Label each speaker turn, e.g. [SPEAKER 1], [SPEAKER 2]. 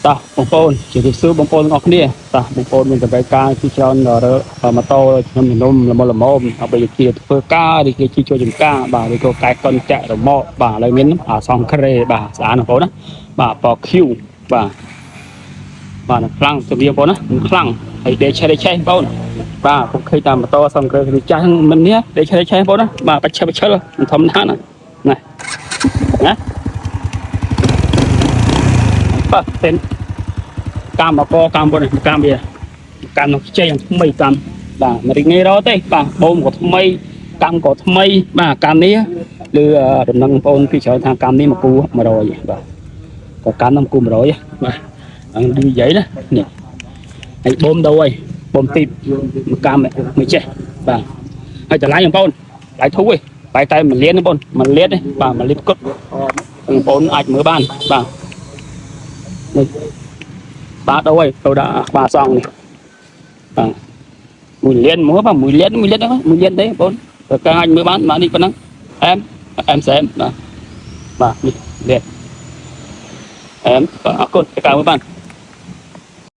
[SPEAKER 1] តោះបងប្អូនជម្រាបសួរបងប្អូនទាំងអស់គ្នាតោះបងប្អូនមានតម្រូវការទីច្រើនរើម៉ូតូខ្ញុំជំនុំល្មមល្មមអ្វីជាធ្វើការឬគេជិះចូលចំការបាទឬក៏កែកុនចាក់រមាក់បាទឥឡូវមានអាសងក្រេបាទស្អាតណាបងប្អូនណាបាទពណ៌ខៀវបាទបាទនឹងខ្លាំងជំរាបបងប្អូនណានឹងខ្លាំងហើយដេកឆេះដេកឆេះបងប្អូនបាទខ្ញុំឃើញតាមម៉ូតូសងក្រេគឺចាស់ហ្នឹងមិននេះដេកឆេះដេកឆេះបងប្អូនណាបាទបច្ឆេះបច្ឆិលមិនធម្មតាណាណាណាបាទទេ កម្មអកកម្មពុនកម្មវាកម្មនោះខ្ចីយ៉ាងថ្មីកម្មបាទមិនរីកងាយរកទេបាទបូមក៏ថ្មីកម្មក៏ថ្មីបាទកម្មនេះឬដំណឹងបងប្អូនពីច្រើនថាកម្មនេះមកគូ100បាទក៏កម្មនោះគូ100បាទអង្គនិយាយណានេះហើយបូមដូរហើយបូមទីបមួយកម្មមួយចេះបាទហើយតម្លៃបងប្អូនតម្លៃធូរឯងតែតែ1លានបងប្អូន1លានទេបាទ1លានគត់បងប្អូនអាចមើលបានបាទនេះ បាទដូរហើយដូរដាក់ក្បាលសង់នេះបាទមួយលានមកបាទមួយលានមួយលានហ្នឹងមួយលានទេបងប្អូនបើកាអាចមើលបានបាទនេះប៉ុណ្ណឹងអែមអែមសែមបាទបាទនេះលានអែមបាទអរគុណកាមើលបាន។